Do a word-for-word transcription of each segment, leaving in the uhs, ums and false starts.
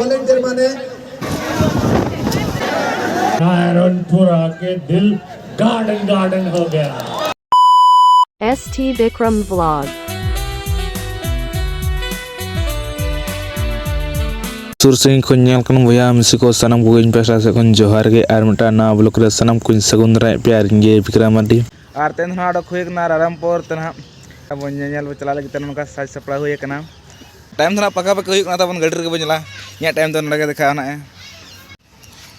Volunteer माने। नारायणपुरा के दिल गार्डन गार्डन हो गया। S T Bikram Vlog. ᱥᱩᱨ ᱥᱟᱺᱜᱤᱧ ᱠᱷᱚᱱ ᱧᱮᱞ ᱠᱟᱱ ᱵᱚᱭᱦᱟ ᱢᱤᱥᱤ ᱠᱚ ᱥᱟᱱᱟᱢ ᱠᱚᱜᱮ ᱤᱧ ᱯᱟᱦᱴᱟ ᱥᱮᱫ ᱠᱷᱚᱱ ᱡᱚᱦᱟᱨ ᱜᱮ ᱟᱨ ᱢᱤᱫᱴᱟᱝ ᱱᱟᱣᱟ ᱵᱞᱚᱜ ᱨᱮ ᱥᱟᱱᱟᱢ ᱠᱚᱧ ᱥᱟᱹᱜᱩᱱ ᱫᱟᱨᱟᱭᱮᱫ ᱯᱮᱭᱟ ᱟᱨ ᱤᱧ ᱜᱮ ᱵᱤᱠᱨᱚᱢ ᱢᱟᱨᱰᱤ᱾ ᱟᱨ ᱛᱮᱦᱮᱧ ᱫᱚ ᱱᱟᱦᱟᱜ ᱚᱰᱚᱠ ᱦᱩᱭ ᱟᱠᱟᱱᱟ ᱨᱟᱭᱨᱚᱝᱯᱩᱨ ᱛᱮ ᱱᱟᱦᱟᱜ ᱟᱵᱚ ᱧᱮᱧᱮᱞ ᱵᱚ ᱪᱟᱞᱟᱜ ᱞᱟᱹᱜᱤᱫ ᱛᱮ ᱱᱚᱝᱠᱟ ᱥᱟᱡᱽ ᱥᱟᱯᱲᱟᱣ ᱦᱩᱭ ᱟᱠᱟᱱᱟ᱾ ᱴᱟᱭᱤᱢ ᱫᱚ ᱱᱟᱦᱟᱜ ᱯᱟᱠᱟ ᱯᱟᱠᱤ ᱦᱩᱭᱩᱜ ᱠᱟᱱᱟ ᱛᱟᱵᱚᱱ, ᱜᱟᱹᱰᱤ ᱨᱮᱜᱮ ᱵᱚᱱ ᱪᱟᱞᱟᱜᱼᱟ᱾ ᱤᱧᱟᱹᱜ ᱴᱟᱭᱤᱢ ᱫᱚ ᱱᱚᱰᱮ ᱜᱮ ᱫᱮᱠᱷᱟᱣ ᱱᱟᱦᱟᱜ᱾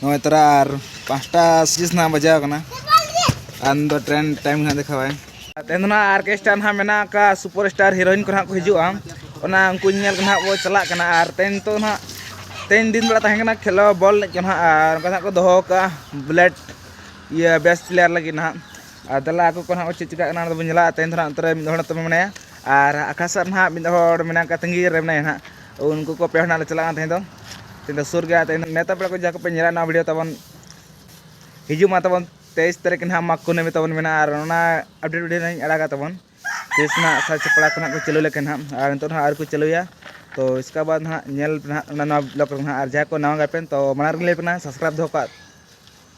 ᱱᱚᱜᱼᱚᱭ ᱛᱚᱨᱟ ᱟᱨ ᱯᱟᱸᱪᱴᱟ ᱥᱤᱨᱤᱥ ᱱᱟᱦᱟᱜ ᱵᱟᱡᱟᱣ ᱠᱟᱱᱟ᱾ ᱟᱨ ᱱᱤᱛ ᱫᱚ ᱴᱨᱮᱱ ᱴᱟᱭᱤᱢ ᱱᱟᱦᱟᱜ ᱫᱮᱠᱷᱟᱣᱟᱭ᱾ ᱛᱮᱦᱮᱧ ᱫᱚ ᱱᱟᱦᱟᱜ ᱚᱨᱠᱮᱥᱴᱨᱟ ᱱᱟᱦᱟᱜ ᱢᱮᱱᱟᱜ ᱟᱠᱟᱫ, ᱥᱩᱯᱟᱨ ᱥᱴᱟᱨ ᱦᱤᱨᱳᱭᱤᱱ ᱠᱚ ᱱᱟᱦᱟᱜ ᱠᱚ ᱦᱤᱡᱩᱜᱼᱟ, ᱚᱱᱟ ᱩᱱᱠᱩ ᱧᱮᱧᱮᱞ ᱠᱚ ᱱᱟᱦᱟᱜ ᱵᱚ ᱪᱟᱞᱟᱜ ᱠᱟᱱᱟ᱾ ᱟᱨ ᱛᱮᱦᱮᱧ ᱱᱤᱛᱚᱜ ᱱᱟᱦᱟᱜ, ᱛᱮᱦᱮᱧ ᱫᱤᱱ ᱵᱮᱲᱟ ᱛᱟᱦᱮᱸ ᱠᱟᱱᱟ ᱠᱷᱮᱞᱟ ᱵᱚᱞ ᱮᱱᱮᱡ ᱠᱚ ᱱᱟᱦᱟᱜ, ᱟᱨ ᱚᱱᱠᱟ ᱱᱟᱦᱟᱜ ᱠᱚ ᱫᱚᱦᱚ ᱟᱠᱟᱫᱼᱟ ᱵᱩᱞᱮᱴ, ᱤᱭᱟᱹ ᱵᱮᱥᱴ ᱯᱞᱮᱭᱟᱨ ᱞᱟᱹᱜᱤᱫ ᱱᱟᱦᱟᱜ᱾ ᱟᱨ ᱫᱮᱞᱟ ᱟᱠᱚ ᱠᱚ ᱱᱟᱦᱟᱜ ᱪᱮᱫ ᱪᱤᱠᱟᱹᱜ ᱠᱟᱱᱟ ᱚᱱᱟ ᱫᱚᱵᱚᱱ ᱧᱮᱞᱟ᱾ ᱛᱮᱦᱮᱧ ᱫᱚ ᱱᱟᱦᱟᱜ ᱚᱱᱛᱮ ᱨᱮ ᱢᱤᱫ ᱦᱚᱲ ᱛᱟᱵᱚᱱ ᱢᱮᱱᱟᱭᱟ, ᱟᱨ ᱟᱠᱷᱲᱟ ᱥᱮᱫ ᱱᱟᱦᱟᱜ ᱢᱤᱫ ᱦᱚᱲ ᱢᱮᱱᱟᱭ ᱠᱟᱫ ᱛᱟᱹᱜᱤ ᱨᱮ ᱢᱮᱱᱟᱭᱟ ᱱᱟᱦᱟᱜ᱾ ᱩᱱᱠᱩ ᱠᱚ ᱯᱮ ᱦᱚᱲ ᱱᱟᱦᱟᱜ ᱞᱮ ᱪᱟᱞᱟᱜᱼᱟ ᱛᱮᱦᱮᱧ ᱫᱚ᱾ ᱛᱮᱦᱮᱧ ᱫᱚ ᱥᱩᱨ ᱜᱮᱭᱟ᱾ ᱛᱮᱦᱮᱧ ᱫᱚ ᱱᱮᱣᱛᱟ ᱯᱮᱲᱟ ᱠᱚ ᱡᱟᱦᱟᱸ ᱠᱚᱯᱮ ᱧᱮᱞᱟ ᱱᱚᱣᱟ ᱵᱷᱤᱰᱤᱭᱳ ᱛᱟᱵᱚᱱ, ᱦᱤᱡᱩᱜ ᱢᱟ ᱛᱟᱵᱚᱱ ᱛᱮᱭᱤᱥ ᱛᱟᱹᱨᱤᱠᱷ ᱱᱟᱦᱟᱜ ᱢᱟᱜᱽ ᱠᱩᱱᱟᱹᱢᱤ ᱛᱟᱵᱚᱱ ᱢᱮᱱᱟᱜᱼᱟ, ᱟᱨ ᱚᱱᱟ ᱟᱯᱰᱮᱴ ᱵᱷᱤᱰᱤᱭᱳ ᱱᱟᱦᱟᱜ ᱤᱧ ᱟᱲᱟᱜᱟ ᱛᱟᱵᱚᱱ᱾ ᱛᱤᱥ ᱱᱟᱦᱟᱜ ᱥᱟᱡᱽ ᱥᱟᱯᱲᱟᱣ ᱠᱚ ᱱᱟᱦᱟᱜ ᱠᱚ ᱪᱟᱹᱞᱩ ᱞᱮᱠᱷᱟᱱ ᱱᱟᱦᱟᱜ, ᱟᱨ ᱱᱤᱛᱚᱜ ᱱᱟᱦᱟᱜ ᱟᱹᱣᱨᱤ ᱠᱚ ᱪᱟᱹᱞᱩᱭᱟ᱾ ᱛᱚ ᱤᱥᱠᱟ ᱵᱟᱫᱽ ᱱᱟᱦᱟᱜ ᱧᱮᱞ ᱯᱮ ᱱᱟᱦᱟᱜ ᱚᱱᱟ ᱱᱚᱣᱟ ᱵᱞᱚᱜ ᱨᱮ ᱱᱟᱦᱟᱜ᱾ ᱟᱨ ᱡᱟᱦᱟᱸᱭ ᱠᱚ ᱱᱟᱣᱟ ᱜᱮᱭᱟ ᱯᱮ, ᱛᱚ ᱢᱟᱲᱟᱝ ᱨᱮᱜᱮ ᱞᱟᱹᱭ ᱯᱮ ᱱᱟᱦᱟᱜ, ᱥᱟᱵᱥᱠᱨᱟᱭᱤᱵ ᱫᱚᱦᱚ ᱠᱟᱜ,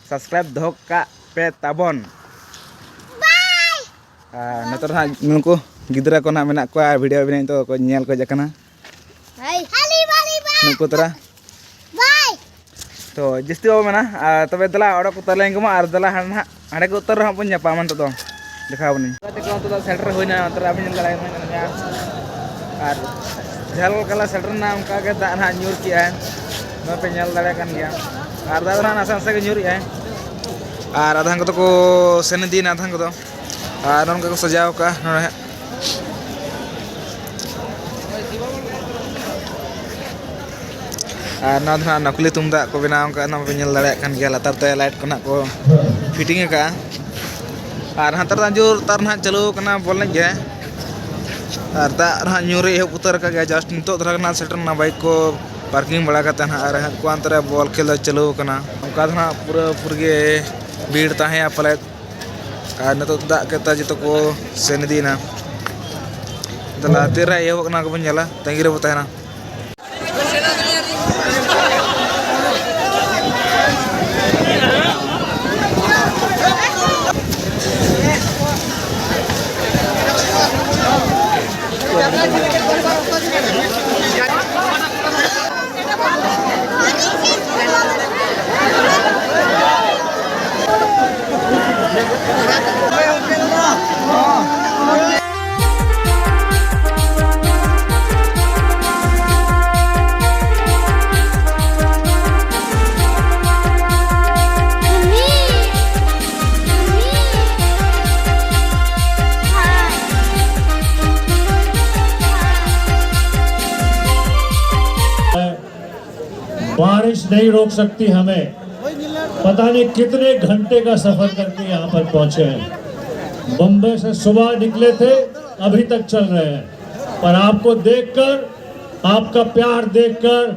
ᱥᱟᱵᱥᱠᱨᱟᱭᱤᱵ ᱫᱚᱦᱚ ᱠᱟᱜ ᱯᱮ ᱛᱟᱵᱚᱱ᱾ ᱟᱨ ᱱᱤᱛᱚᱜ ᱱᱟᱦᱟᱜ ᱱᱩᱠᱩ ᱜᱤᱫᱽᱨᱟᱹ ᱠᱚ ᱱᱟᱦᱟᱜ ᱢᱮᱱᱟᱜ ᱠᱚᱣᱟ, ᱵᱷᱤᱰᱤᱭᱳ ᱵᱮᱱᱟᱣ ᱱᱤᱛᱚᱜ ᱠᱚ ᱧᱮᱞ ᱠᱚ ᱦᱮᱡ ᱟᱠᱟᱱᱟ᱾ ᱱᱩᱠᱩ ᱛᱚᱨᱟ᱾ ᱛᱚ ᱡᱟᱹᱥᱛᱤ ᱵᱟᱵᱚ ᱢᱮᱱᱟ, ᱟᱨ ᱛᱚᱵᱮ ᱫᱮᱞᱟ ᱚᱰᱚᱠ ᱩᱛᱟᱹᱨ ᱞᱮᱱ ᱜᱮᱵᱚᱱ, ᱟᱨ ᱫᱮᱞᱟ ᱦᱟᱸᱰᱮ ᱱᱟᱦᱟᱜ, ᱦᱟᱸᱰᱮ ᱠᱚ ᱩᱛᱟᱹᱨ ᱨᱮᱦᱚᱸ ᱵᱚᱱ ᱧᱟᱯᱟᱢᱟ᱾ ᱱᱤᱛᱚᱜ ᱫᱚ ᱫᱮᱠᱷᱟᱣ ᱵᱚᱱᱟᱹᱧ᱾ ᱜᱟᱛᱮ ᱠᱚ ᱱᱤᱛᱚᱜ ᱫᱚ ᱥᱮᱴᱮᱨ ᱦᱩᱭᱱᱟ, ᱱᱚᱛᱮ ᱨᱮ ᱟᱵᱮᱱ ᱧᱮᱞ ᱫᱟᱲᱮᱭᱟᱜ ᱠᱟᱱᱟ᱾ ᱟᱨ ᱡᱷᱟᱞ ᱠᱟᱞᱟ ᱥᱮᱴᱮᱨ ᱮᱱᱟ, ᱚᱱᱠᱟ ᱜᱮ ᱫᱟᱜ ᱱᱟᱦᱟᱜ ᱧᱩᱨ ᱠᱮᱜᱼᱟᱭ, ᱱᱚᱣᱟ ᱯᱮ ᱧᱮᱞ ᱫᱟᱲᱮᱭᱟᱜ ᱠᱟᱱ ᱜᱮᱭᱟ᱾ ᱟᱨ ᱫᱟᱜ ᱫᱚ ᱱᱟᱦᱟᱜ ᱱᱟᱥᱮ ᱱᱟᱥᱮ ᱜᱮ ᱧᱩᱨᱮᱜᱼᱟᱭ᱾ ᱟᱨ ᱟᱫᱷᱟᱱ ᱠᱚᱫᱚ ᱠᱚ ᱥᱮᱱ ᱤᱫᱤᱭᱮᱱᱟ, ᱟᱫᱷᱟᱱ ᱠᱚᱫᱚ᱾ ᱟᱨ ᱱᱚᱜᱼᱚ ᱱᱚᱝᱠᱟ ᱠᱚ ᱥᱟᱡᱟᱣ ᱠᱟᱜᱼᱟ ᱱᱚᱰᱮ ᱦᱟᱸᱜ᱾ ᱟᱨ ᱱᱚᱣᱟ ᱫᱚ ᱦᱟᱸᱜ ᱱᱚᱠᱞᱤ ᱛᱩᱢᱫᱟᱜ ᱠᱚ ᱵᱮᱱᱟᱣ ᱠᱟᱜᱼᱟ, ᱱᱚᱣᱟ ᱯᱮ ᱧᱮᱞ ᱫᱟᱲᱮᱭᱟᱜ ᱠᱟᱱ ᱜᱮᱭᱟ, ᱞᱟᱛᱟᱨ ᱛᱮ ᱞᱟᱭᱤᱴ ᱠᱚ ᱱᱟᱜ ᱠᱚ ᱯᱷᱤᱴᱤᱝ ᱟᱠᱟᱜᱼᱟ᱾ ᱟᱨ ᱦᱟᱱᱛᱮ ᱨᱮ ᱡᱳᱨ ᱛᱟᱨ ᱱᱟᱦᱟᱜ ᱪᱟᱹᱞᱩ ᱠᱟᱱᱟ ᱵᱚᱞ ᱮᱱᱮᱡ ᱜᱮ᱾ ᱟᱨ ᱫᱟᱜ ᱱᱟᱦᱟᱜ ᱧᱩᱨ ᱮ ᱮᱦᱚᱵ ᱩᱛᱟᱹᱨ ᱟᱠᱟᱫ ᱜᱮᱭᱟ, ᱡᱟᱥᱴ ᱱᱤᱛᱚᱜ ᱫᱷᱟᱨᱟ ᱜᱮ ᱱᱟᱦᱟᱜ ᱥᱮᱴᱮᱨ ᱮᱱᱟ ᱵᱟᱭᱤᱠ ᱠᱚ ᱯᱟᱨᱠᱤᱝ ᱵᱟᱲᱟ ᱠᱟᱛᱮ ᱱᱟᱦᱟᱜ, ᱟᱨ ᱦᱟᱱᱠᱩ ᱦᱟᱱᱛᱮ ᱨᱮ ᱵᱚᱞ ᱠᱷᱮᱞ ᱫᱚ ᱪᱟᱹᱞᱩ ᱟᱠᱟᱱᱟ᱾ ᱚᱱᱠᱟ ᱫᱚ ᱱᱟᱦᱟᱜ ᱯᱩᱨᱟᱹ ᱯᱩᱨᱤ ᱜᱮ ᱵᱷᱤᱲ ᱛᱟᱦᱮᱸᱭᱟ ᱯᱟᱞᱮᱫ᱾ ᱟᱨ ᱱᱤᱛᱚᱜ ᱫᱟᱜ ᱠᱮᱫ ᱛᱮ ᱡᱚᱛᱚ ᱠᱚ ᱥᱮᱱ ᱤᱫᱤᱭᱮᱱᱟ᱾ ᱫᱮᱞᱟ ᱛᱤᱨᱮ ᱮᱦᱚᱵᱚᱜ ᱠᱟᱱᱟ ᱠᱚᱵᱚᱱ ᱧᱮᱞᱟ, ᱛᱟᱺᱜᱤ ᱨᱮᱵᱚ ᱛᱟᱦᱮᱱᱟ᱾ बारिश नहीं रोक सकती हमें। पता नहीं कितने घंटे का सफर करके यहाँ पर पहुंचे हैं। बम्बई से सुबह निकले थे, अभी तक चल रहे हैं। पर आपको देखकर, आपका प्यार देखकर,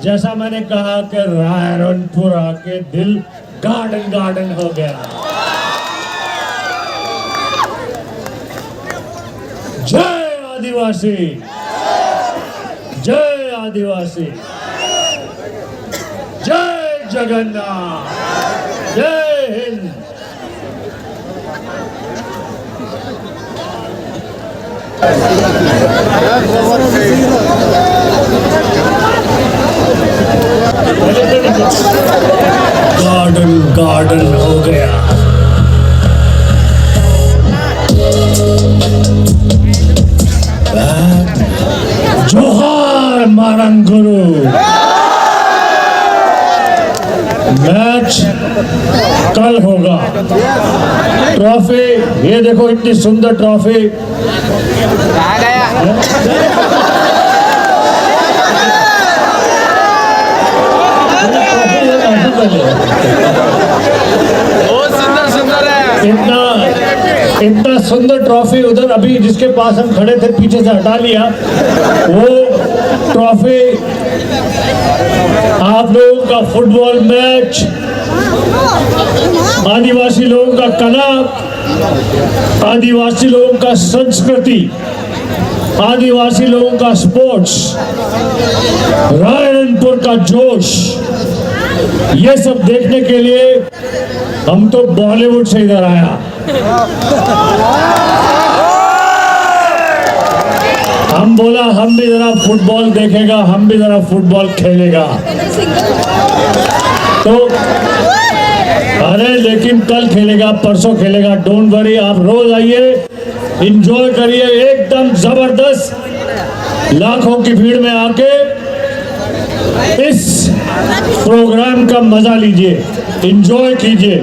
जैसा मैंने कहा कि रायरंगपुर आके दिल गार्डन गार्डन हो गया। जय आदिवासी, जय आदिवासी, जय जगन्नाथ, जय हिंद। गार्डन गार्डन हो गया। जोहार मारंग गुरु। मैच कल होगा। ट्रॉफी, ये देखो, इतनी सुंदर ट्रॉफी। इतना, इतना सुंदर ट्रॉफी उधर अभी जिसके पास हम खड़े थे, पीछे से हटा लिया। वो ट्रॉफी आप लोगों का फुटबॉल मैच, आदिवासी लोगों का कला, आदिवासी लोगों का संस्कृति, आदिवासी लोगों का स्पोर्ट्स, रायरंगपुर का जोश, ये सब देखने के लिए हम तो बॉलीवुड से इधर आया। हम बोला, हम भी जरा फुटबॉल देखेगा, हम भी जरा फुटबॉल खेलेगा। तो अरे, लेकिन कल खेलेगा, परसों खेलेगा, डोंट वरी, आप रोज आइए, एंजॉय करिए एकदम जबरदस्त। लाखों की भीड़ में आके इस प्रोग्राम का मजा लीजिए, एंजॉय कीजिए,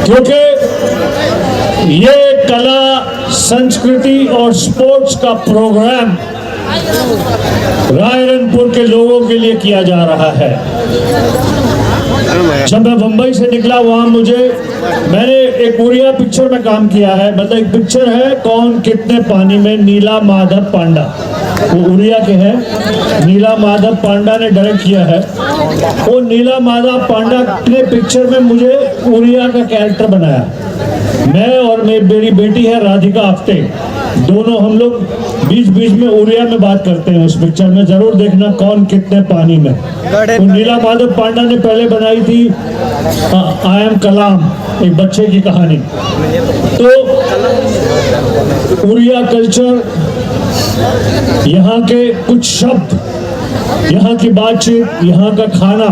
क्योंकि ये कला, संस्कृति और स्पोर्ट्स का प्रोग्राम रायरंगपुर के लोगों के लिए किया जा रहा है। जब मैं बंबई से निकला, वहां मुझे, मैंने एक उड़िया पिक्चर में काम किया है, मतलब एक पिक्चर है कौन कितने पानी में, नीला माधव पांडा, वो उड़िया के हैं, नीला माधव पांडा ने डायरेक्ट किया है। वो नीला माधव पांडा ने पिक्चर में मुझे उड़िया का कैरेक्टर बनाया। मैं और मे-, मेरी बेटी है राधिका आप्टे, दोनों हम लोग बीच बीच में उड़िया में बात करते हैं। उस पिक्चर में जरूर देखना, कौन कितने पानी में। वो नीला माधव पांडा ने पहले बनाई थी आई एम कलाम, एक बच्चे की कहानी। तो उड़िया कल्चर, यहाँ के कुछ शब्द, यहाँ की बातचीत, यहाँ का खाना,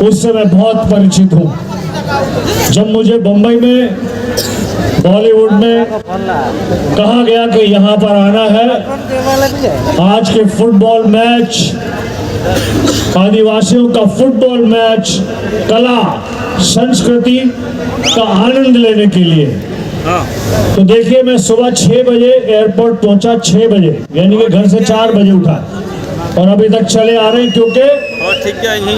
उससे मैं बहुत परिचित हूँ। जब मुझे बम्बई में, बॉलीवुड में कहा गया कि यहाँ पर आना है, आज के फुटबॉल मैच, आदिवासियों का फुटबॉल मैच, कला, संस्कृति का आनंद लेने के लिए। तो देखिए, मैं सुबह छह बजे एयरपोर्ट पहुंचा, छह बजे, यानी कि घर से चार बजे उठा, और अभी तक चले आ रहे हैं, क्योंकि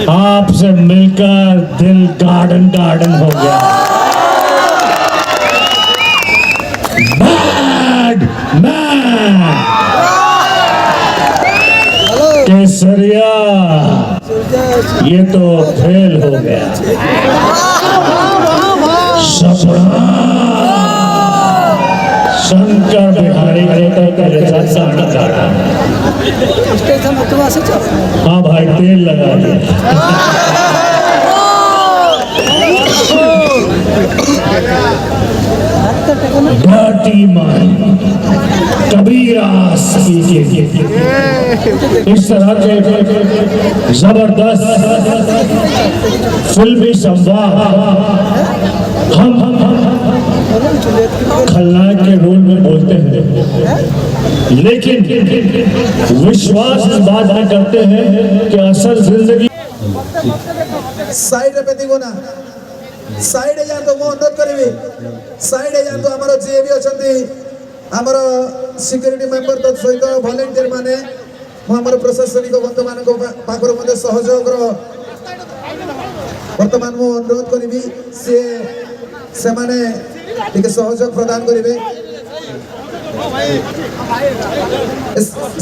आपसे मिलकर दिल गार्डन गार्डन हो गया। बैड मैन केसरिया, ये तो फेल हो गया। सपना शंकर बिहारी जी का मेरे साथ गाना गा रहा है। हाँ भाई, तेल लगा दिया। Dirty mind, कबीरा speaking। इस तरह के जबरदस्त फिल्मी संवाद हम, हम, हम, हम खलनायक के रोल में बोलते हैं, लेकिन विश्वास इस बात में करते हैं कि असल जिंदगी। ସାଇଡ୍ ରେ ପେତି ଗୋନା। ସାଇଡ୍ ରେ ଯାଆନ୍ତୁ, ମୁଁ ଅନୁରୋଧ କରିବି। ସାଇଡ୍ ରେ ଯାଆନ୍ତୁ, ଆମର ଯିଏ ବି ଅଛନ୍ତି, ଆମର ସିକ୍ୟୁରିଟି ମେମ୍ବର ତତ୍ ସହିତ ଭଲେଣ୍ଟିୟର ମାନେ, ମୁଁ ଆମର ପ୍ରଶାସନିକ ବନ୍ଧୁମାନଙ୍କ ପା- ପାଖରୁ ମଧ୍ୟ ସହଯୋଗର ବର୍ତ୍ତମାନ ମୁଁ ଅନୁରୋଧ କରିବି, ସିଏ ସେମାନେ ଟିକେ ସହଯୋଗ ପ୍ରଦାନ କରିବେ।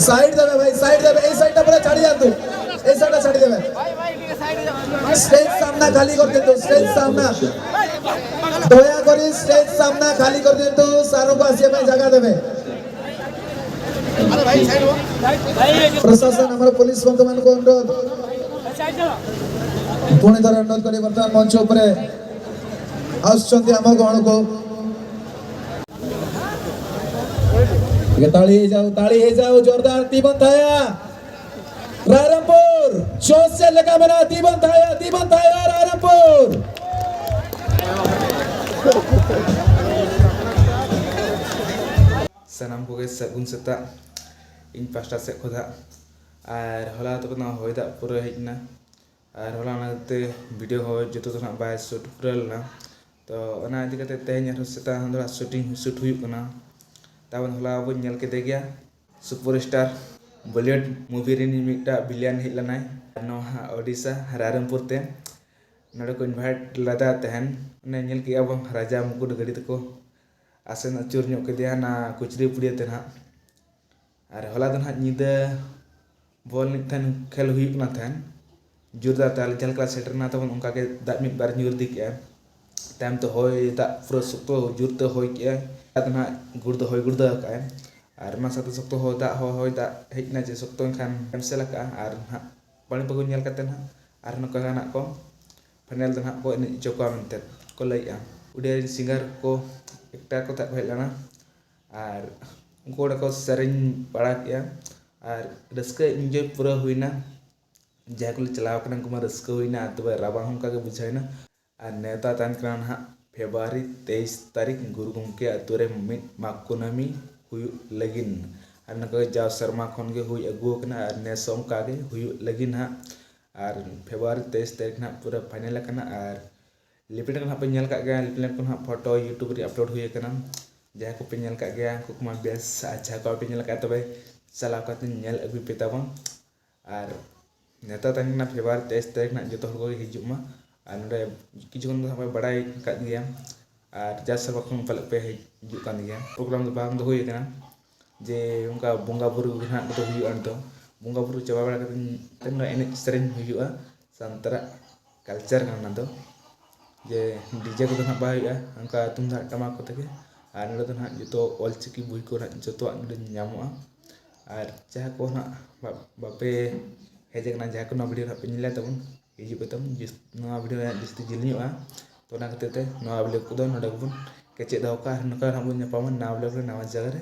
ସାଇଡ ଦେବେ ଭାଇ, ସାଇଡ ଦେବେ, ଏଇ ସାଇଡଟା ପୁରା ଛାଡ଼ି ଯାଆନ୍ତୁ, ଏଇ ସାଇଡଟା ଛାଡ଼ି ଦେବେ। ଷ୍ଟେଜ ସାମ୍ନା ଖାଲି କରିଦିଅନ୍ତୁ, ଷ୍ଟେଜ ସାମ୍ନା, ଦୟାକରି ଷ୍ଟେଜ ସାମ୍ନା ଖାଲି କରିଦିଅନ୍ତୁ, ସାରଙ୍କୁ ଆସିବା ପାଇଁ ଜାଗା ଦେବେ। ପ୍ରଶାସନ, ଆମର ପୋଲିସ ବନ୍ଧୁମାନଙ୍କୁ ଅନୁରୋଧ, ପୁଣି ଥରେ ଅନୁରୋଧ କରି ବର୍ତ୍ତମାନ ମଞ୍ଚ ଉପରେ ଆସୁଛନ୍ତି ଆମ ଗହଣକୁ। ଟିକେ ତାଳି ହେଇଯାଉ, ତାଳି ହେଇଯାଉ, ଜୋରଦାର। ତି ବନ୍ଧାୟା ᱨᱟᱭᱨᱚᱝᱯᱩᱨ, ᱡᱳᱥ ᱪᱮᱫ ᱞᱮᱠᱟ ᱢᱮᱱᱟᱜᱼᱟ? ᱛᱤ ᱵᱚᱱ ᱛᱷᱟᱭᱟ, ᱛᱤ ᱵᱚᱱ ᱛᱷᱟᱭᱟ, ᱨᱟᱭᱨᱚᱝᱯᱩᱨ᱾ ᱥᱟᱱᱟᱢ ᱠᱚᱜᱮ ᱥᱟᱹᱜᱩᱱ ᱥᱮᱛᱟᱜ ᱤᱧ ᱯᱟᱥᱴᱟ ᱥᱮᱫ ᱠᱷᱚᱱ ᱫᱚ ᱦᱟᱸᱜ᱾ ᱟᱨ ᱦᱚᱞᱟ ᱛᱚᱵᱮ ᱱᱚᱣᱟ ᱦᱚᱭ ᱫᱟᱜ ᱯᱩᱨᱟᱹ ᱦᱮᱡ ᱮᱱᱟ, ᱟᱨ ᱦᱚᱞᱟ ᱚᱱᱟᱛᱮ ᱵᱷᱤᱰᱤᱭᱳ ᱦᱚᱸ ᱡᱚᱛᱚ ᱫᱚ ᱦᱟᱸᱜ ᱵᱟᱭ ᱥᱩᱴ ᱯᱩᱨᱟᱹᱣ ᱞᱮᱱᱟ᱾ ᱛᱚ ᱚᱱᱟ ᱤᱫᱤ ᱠᱟᱛᱮ ᱛᱮᱦᱮᱧ ᱟᱨᱦᱚᱸ ᱥᱮᱛᱟᱜ ᱦᱚᱸ ᱛᱷᱚᱲᱟ ᱥᱩᱴᱤᱝ ᱥᱩᱴ ᱦᱩᱭᱩᱜ ᱠᱟᱱᱟ᱾ ᱛᱟᱵᱚᱱ ᱦᱚᱞᱟ ᱵᱚᱱ ᱧᱮᱞ ᱠᱮᱫᱮ ᱜᱮᱭᱟ, ᱥᱩᱯᱟᱨ ᱥᱴᱟᱨ ᱵᱚᱞᱤᱣᱩᱰ ᱢᱩᱵᱷᱤ ᱨᱤᱱᱤᱡ ᱢᱤᱫᱴᱟᱜ ᱵᱤᱞᱤᱭᱟᱱ ᱦᱮᱡ ᱞᱮᱱᱟᱭ ᱱᱚᱣᱟ ᱳᱰᱤᱥᱟ ᱨᱟᱭᱨᱚᱝᱯᱩᱨ ᱛᱮ᱾ ᱱᱚᱰᱮ ᱠᱚ ᱤᱱᱵᱷᱟᱭᱤᱴ ᱞᱮᱫᱟ ᱛᱟᱦᱮᱱ, ᱚᱱᱮ ᱧᱮᱞ ᱠᱮᱜᱼᱟ ᱵᱚᱱ ᱨᱟᱡᱟ ᱢᱩᱠᱩᱴ ᱜᱟᱹᱰᱤ ᱛᱟᱠᱚ ᱟᱥᱮᱱ ᱟᱹᱪᱩᱨ ᱧᱚᱜ ᱠᱮᱫᱮᱭᱟ ᱚᱱᱟ ᱠᱩᱪᱨᱤ ᱯᱩᱲᱤᱭᱟᱹ ᱛᱮ ᱱᱟᱦᱟᱜ᱾ ᱟᱨ ᱦᱚᱞᱟ ᱫᱚ ᱱᱟᱦᱟᱜ ᱧᱤᱫᱟᱹ ᱵᱚᱞ ᱮᱱᱮᱡ ᱛᱟᱦᱮᱱ, ᱠᱷᱮᱞ ᱦᱩᱭᱩᱜ ᱠᱟᱱᱟ ᱛᱟᱦᱮᱱ, ᱡᱳᱨᱫᱟᱨ ᱛᱟᱦᱞᱮ ᱡᱟᱦᱟᱸ ᱞᱮᱠᱟ ᱥᱮᱴᱮᱨ ᱮᱱᱟ ᱛᱟᱵᱚᱱ ᱚᱱᱠᱟ ᱜᱮ ᱫᱟᱜ ᱢᱤᱫ ᱵᱟᱨ ᱧᱩᱨ ᱤᱫᱤ ᱠᱮᱜᱼᱟ᱾ ᱛᱟᱭᱚᱢ ᱛᱮ ᱦᱚᱭ ᱫᱟᱜ ᱯᱩᱨᱟᱹ ᱥᱚᱠᱛᱚ ᱡᱳᱨ ᱛᱮ ᱦᱚᱭ ᱠᱮᱜᱼᱟᱭ᱾ ᱟᱫᱚ ᱱᱟᱦᱟᱜ ᱜᱩᱲᱫᱟᱹ ᱦᱚᱭ ᱜᱩᱲᱫᱟᱹ ᱟᱠᱟᱜᱼᱟᱭ᱾ ᱟᱨ ᱚᱱᱟ ᱥᱟᱶᱛᱮ ᱥᱚᱠᱛᱚ ᱦᱚᱭ ᱫᱟᱜ, ᱦᱚᱭ, ᱦᱚᱭ ᱫᱟᱜ ᱦᱮᱡ ᱮᱱᱟ ᱡᱮ ᱥᱚᱠᱛᱚ ᱮᱱᱠᱷᱟᱱ ᱠᱮᱱᱥᱮᱞ ᱟᱠᱟᱜᱼᱟ᱾ ᱟᱨ ᱱᱟᱦᱟᱜ ᱯᱟᱹᱲᱤ ᱯᱟᱹᱜᱩ ᱧᱮᱞ ᱠᱟᱛᱮ ᱱᱟᱦᱟᱜ ᱟᱨ ᱱᱚᱝᱠᱟ ᱜᱮ ᱱᱟᱦᱟᱜ ᱠᱚ ᱯᱷᱟᱭᱱᱮᱞ ᱫᱚ ᱱᱟᱦᱟᱜ ᱠᱚ ᱮᱱᱮᱡ ᱦᱚᱪᱚ ᱠᱚᱣᱟ ᱢᱮᱱᱛᱮ ᱠᱚ ᱞᱟᱹᱭᱮᱜᱼᱟ᱾ ᱚᱸᱰᱮ ᱨᱮᱱ ᱥᱤᱝᱜᱟᱨ ᱠᱚ, ᱮᱠᱴᱟᱨ ᱠᱚ ᱛᱟᱦᱮᱸ ᱠᱚ ᱦᱮᱡ ᱞᱮᱱᱟ᱾ ᱟᱨ ᱩᱱᱠᱩ ᱚᱸᱰᱮ ᱠᱚ ᱥᱮᱨᱮᱧ ᱵᱟᱲᱟ ᱠᱮᱜᱼᱟ᱾ ᱟᱨ ᱨᱟᱹᱥᱠᱟᱹ ᱤᱱᱡᱚᱭ ᱯᱩᱨᱟᱹ ᱦᱩᱭᱱᱟ᱾ ᱡᱟᱦᱟᱸᱭ ᱠᱚᱞᱮ ᱪᱟᱞᱟᱣ ᱠᱟᱱᱟ ᱩᱱᱠᱩ ᱢᱟ ᱨᱟᱹᱥᱠᱟᱹ ᱦᱩᱭᱱᱟ, ᱟᱨ ᱛᱚᱵᱮ ᱨᱟᱵᱟᱝ ᱦᱚᱸ ᱚᱱᱠᱟ ᱜᱮ ᱵᱩᱡᱷᱟᱹᱣ ᱮᱱᱟ᱾ ᱟᱨ ᱱᱮᱣᱛᱟ ᱛᱟᱦᱮᱱ ᱠᱟᱱᱟ ᱱᱟᱦᱟᱜ ᱯᱷᱮᱵᱽᱨᱩᱣᱟᱨᱤ ᱛᱮᱭᱤᱥ ᱛᱟᱹᱨᱤᱠᱷ ᱜᱩᱨᱩ ᱜᱚᱢᱠᱮ ᱟᱹᱛᱩ ᱨᱮ ᱢᱤᱫ ᱢᱟᱜᱽ ᱠᱩᱱᱟᱹᱢᱤ ᱦᱩᱭᱩᱜ ᱞᱟᱹᱜᱤᱫ᱾ ᱟᱨ ᱱᱚᱝᱠᱟ ᱜᱮ ᱡᱟᱣ ᱥᱮᱨᱢᱟ ᱠᱷᱚᱱ ᱜᱮ ᱦᱩᱭ ᱟᱹᱜᱩ ᱟᱠᱟᱱᱟ ᱟᱨ ᱱᱮᱥ ᱦᱚᱸ ᱚᱱᱠᱟ ᱜᱮ ᱦᱩᱭᱩᱜ ᱞᱟᱹᱜᱤᱫ ᱱᱟᱦᱟᱜ᱾ ᱟᱨ ᱯᱷᱮᱵᱽᱨᱩᱣᱟᱨᱤ ᱛᱮᱭᱤᱥ ᱛᱟᱹᱨᱤᱠᱷ ᱱᱟᱦᱟᱜ ᱯᱩᱨᱟᱹ ᱯᱷᱟᱭᱱᱮᱞ ᱟᱠᱟᱱᱟ᱾ ᱟᱨ ᱞᱤᱯᱤᱱ ᱠᱚ ᱱᱟᱦᱟᱜ ᱯᱮ ᱧᱮᱞ ᱠᱟᱜ ᱜᱮᱭᱟ, ᱞᱤᱯᱤᱱ ᱠᱚ ᱱᱟᱦᱟᱜ ᱯᱷᱳᱴᱳ YouTube ᱨᱮ ᱟᱯᱞᱳᱰ ᱦᱩᱭ ᱟᱠᱟᱱᱟ᱾ ᱡᱟᱦᱟᱸᱭ ᱠᱚᱯᱮ ᱧᱮᱞ ᱠᱟᱜ ᱜᱮᱭᱟ, ᱩᱱᱠᱩ ᱠᱚᱢᱟ ᱵᱮᱥ, ᱟᱨ ᱡᱟᱦᱟᱸᱭ ᱠᱚ ᱵᱟᱯᱮ ᱧᱮᱞ ᱟᱠᱟᱫ, ᱛᱚᱵᱮ ᱪᱟᱞᱟᱣ ᱠᱟᱛᱮ ᱧᱮᱞ ᱟᱹᱜᱩᱭ ᱯᱮ ᱛᱟᱵᱚᱱ᱾ ᱟᱨ ᱱᱮᱛᱟᱨ ᱛᱟᱦᱮᱸ ᱠᱟᱱᱟ ᱯᱷᱮᱵᱽᱨᱩᱣᱟᱨᱤ ᱛᱮᱭᱤᱥ ᱛᱟᱹᱨᱤᱠᱷ ᱱᱟᱜ ᱡᱚᱛᱚ ᱦᱚᱲ ᱠᱚᱜᱮ ᱦᱤᱡᱩᱜ ᱢᱟ᱾ ᱟᱨ ᱱᱚᱰᱮ ᱠᱤᱪᱷᱩ ᱜᱟᱱ ᱫᱚ ᱦᱟᱸᱜ ᱯᱮ ᱵᱟᱲᱟᱭ ᱟᱠᱟᱫ ᱜᱮᱭᱟ, ᱟᱨ ᱡᱟ ᱥᱮᱨᱢᱟ ᱠᱷᱚᱱ ᱯᱟᱞᱮᱫ ᱯᱮ ᱦᱤᱡᱩᱜ ᱠᱟᱱ ᱜᱮᱭᱟ᱾ ᱯᱨᱳᱜᱨᱟᱢ ᱫᱚ ᱵᱟᱝ ᱫᱚ ᱦᱩᱭ ᱟᱠᱟᱱᱟ, ᱡᱮ ᱚᱱᱠᱟ ᱵᱚᱸᱜᱟ ᱵᱩᱨᱩ ᱜᱮ ᱱᱟᱦᱟᱜ ᱠᱚᱫᱚ ᱦᱩᱭᱩᱜᱼᱟ᱾ ᱱᱤᱛᱚᱜ ᱵᱚᱸᱜᱟ ᱵᱩᱨᱩ ᱪᱟᱵᱟ ᱵᱟᱲᱟ ᱠᱟᱛᱮ ᱱᱤᱛᱚᱜ ᱫᱚ ᱮᱱᱮᱡ ᱥᱮᱨᱮᱧ ᱦᱩᱭᱩᱜᱼᱟ᱾ ᱥᱟᱱᱛᱟᱲᱟᱜ ᱠᱟᱞᱪᱟᱨ ᱠᱟᱱᱟ ᱚᱱᱟ ᱫᱚ, ᱡᱮ ᱰᱤᱡᱮ ᱠᱚᱫᱚ ᱱᱟᱦᱟᱜ ᱵᱟᱭ ᱦᱩᱭᱩᱜᱼᱟ, ᱚᱱᱠᱟ ᱛᱩᱢᱫᱟᱜ ᱴᱟᱢᱟᱠ ᱠᱚᱛᱮ ᱜᱮ᱾ ᱟᱨ ᱱᱚᱰᱮ ᱫᱚ ᱱᱟᱦᱟᱜ ᱡᱚᱛᱚ ᱚᱞᱪᱤᱠᱤ ᱵᱳᱭ ᱠᱚ ᱱᱟᱦᱟᱜ ᱡᱚᱛᱚᱣᱟᱜ ᱱᱚᱰᱮ ᱧᱟᱢᱚᱜᱼᱟ᱾ ᱟᱨ ᱡᱟᱦᱟᱸ ᱠᱚ ᱱᱟᱦᱟᱜ ᱵᱟ-, ᱵᱟᱯᱮ ᱦᱮᱡ ᱟᱠᱟᱱᱟ, ᱡᱟᱦᱟᱸ ᱠᱚ ᱱᱚᱣᱟ ᱵᱷᱤᱰᱤᱭᱳ ᱱᱟᱦᱟᱜ ᱯᱮ ᱧᱮᱞᱮᱫ ᱛᱟᱵᱚᱱ, ᱦᱤᱡᱩᱜ ᱯᱮ ᱛᱟᱵᱚᱱ, ᱡᱤᱥ-, ᱱᱚᱣᱟ ᱵᱷᱤᱰᱤᱭᱳ ᱨᱮᱭᱟᱜ ᱡᱟᱹᱥᱛᱤ ᱡᱤᱞᱤᱧᱚᱜᱼᱟ᱾ ᱛᱚ ᱚᱱᱟ ᱠᱷᱟᱹᱛᱤᱨ ᱛᱮ ᱱᱚᱣᱟ ᱵᱷᱞᱚᱜᱽ ᱠᱚᱫᱚ ᱱᱚᱰᱮ ᱜᱮᱵᱚᱱ ᱠᱮᱪᱮᱫ ᱫᱚᱦᱚ ᱠᱟᱜᱼᱟ᱾ ᱟᱨ ᱱᱚᱝᱠᱟ ᱱᱟᱦᱟᱜ ᱵᱚᱱ ᱧᱟᱯᱟᱢᱟ ᱱᱟᱣᱟ ᱵᱷᱞᱚᱜᱽ ᱨᱮ ᱱᱟᱣᱟ ᱡᱟᱭᱜᱟ ᱨᱮ᱾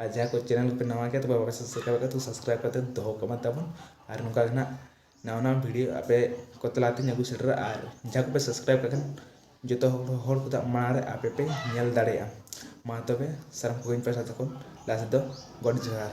ᱟᱨ ᱡᱟᱦᱟᱸᱭ ᱠᱚ ᱪᱮᱱᱮᱞ ᱠᱚᱯᱮ ᱱᱟᱣᱟ ᱜᱮᱭᱟ, ᱛᱚᱵᱮ ᱵᱟᱯᱮ ᱥᱟᱵᱥᱠᱨᱟᱭᱤᱵ ᱟᱠᱟᱫ, ᱛᱚ ᱥᱟᱵᱥᱠᱨᱟᱭᱤᱵ ᱠᱟᱛᱮ ᱫᱚᱦᱚ ᱠᱟᱜ ᱢᱟ ᱛᱟᱵᱚᱱ᱾ ᱟᱨ ᱱᱚᱝᱠᱟ ᱜᱮ ᱱᱟᱦᱟᱜ ᱱᱟᱣᱟ ᱱᱟᱣᱟ ᱵᱷᱤᱰᱤᱭᱳ ᱟᱯᱮ ᱠᱚ ᱛᱟᱞᱟᱛᱮᱧ ᱟᱹᱜᱩ ᱥᱮᱴᱮᱨᱟ᱾ ᱟᱨ ᱡᱟᱦᱟᱸ ᱠᱚᱯᱮ ᱥᱟᱵᱥᱠᱨᱟᱭᱤᱵ ᱟᱠᱟᱫ ᱠᱷᱟᱱ, ᱡᱚᱛᱚ ᱦᱚᱲ, ᱦᱚᱲ ᱠᱚᱫᱚ ᱢᱟᱲᱟᱝ ᱨᱮ ᱟᱯᱮ ᱯᱮ ᱧᱮᱞ ᱫᱟᱲᱮᱭᱟᱜᱼᱟ᱾ ᱢᱟ ᱛᱚᱵᱮ ᱥᱟᱱᱟᱢ ᱠᱚᱜᱮᱧ ᱯᱟᱥᱟ ᱛᱟᱠᱚ ᱞᱟᱦᱟ ᱥᱮᱫ ᱫᱚ ᱜᱚᱰ ᱡᱚᱦᱟᱨ᱾